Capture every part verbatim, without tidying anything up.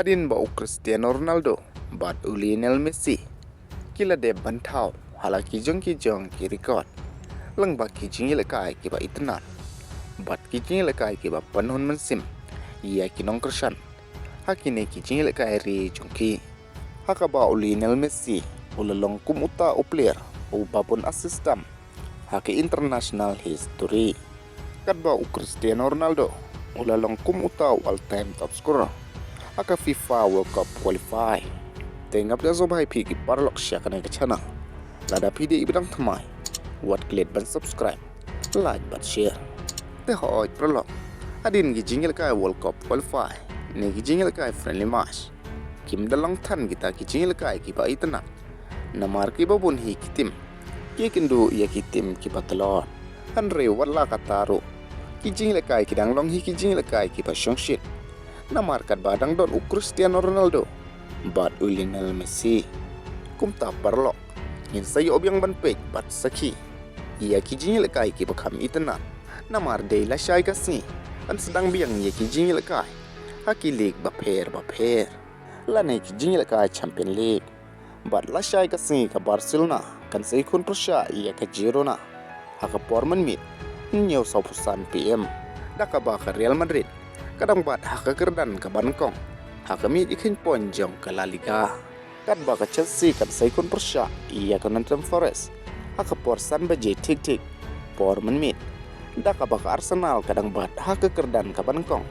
Hadien ba u Cristiano Ronaldo bad u Lionel Messi ki la dep ban thaw ha la ki jong ki jong ki record lyngba ki jingïalehkai kiba itynnad bad ki jingïalehkai kiba pynhun mynsiem ïa ki nongkyrshan ha kine ki jingïalehkai ri jong ki. Ha kaba u Lionel Messi u la long kum uta u player uba bun assist tam ha ka international history. Katba u Cristiano Ronaldo u la long kum uta u all time top scorer ha ka FIFA World Cup qualify. Te ngap da zobai phi ki paralok sha kane ka channel. Lada phi dei iba dang thymmai, wat klet ban subscribe, like bad share. Te hoi paralok, hadien ki jingïalehkai World Cup qualify ne ki jingïalehkai friendly match, kim da long than kita ki jingïalehkai kiba itynnad. Namar kiba bun hi ki team ki kynduh ïa ki team kiba tlot. Hynrei wat la kata ruh, ki jingïalehkai ki dang long hi ki jingïalehkai kiba shongshit. Namar katba dang don u Cristiano Ronaldo bad u Lionel Messi. Kumta paralok, ngin sa ïoh biang ban peit bad sakhi ïa ki jingïalehkai kiba kham itynnad. Namar dei lashai ka sngi kan sdang biang ïa ki jingïalehkai ha ki league bapher bapher, lane ki jingïalehkai Champion League. Bad lashai ka sngi ka Barcelona kan sa ïakhun pyrshah ïa ka Girona ha ka por mynmiet hynñiew sawphew san P M, da kaba ka Real Madrid ka dang bat ha ka kyrdan kaba nyngkong ha ka miej ïakhun point jong ka La Liga. Katba ka Chelsea kan sa ïakhun pyrshah ïa ka Nottingham Forest ha ka por san baje thik thik por mynmiet, da kaba ka Arsenal ka dang bat ha ka kyrdan kaba nyngkong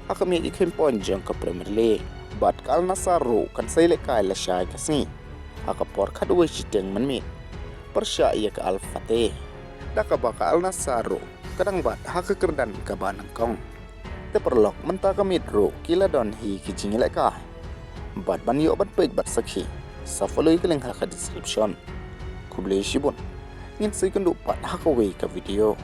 ha ka miej ïakhun point jong ka Premier League. Bad ka Al Nassr ruh kan sa ïalehkai lashai ka sngi ha ka por khatwei shiteng mynmiet pyrshah ïa ka Al Fateh, da kaba ka Al Nassr ruh ka dang bat ha ka kyrdan kaba nyngkong. Te paralok, mynta ka miet ruh ki la don hi ki jingïalehkai. Bad ban ïoh ban peit bad sakhi, sa follow ïa ka link ha ka description. Khublei shibun. Ngin sa ïakynduh pat ha kawei ka video.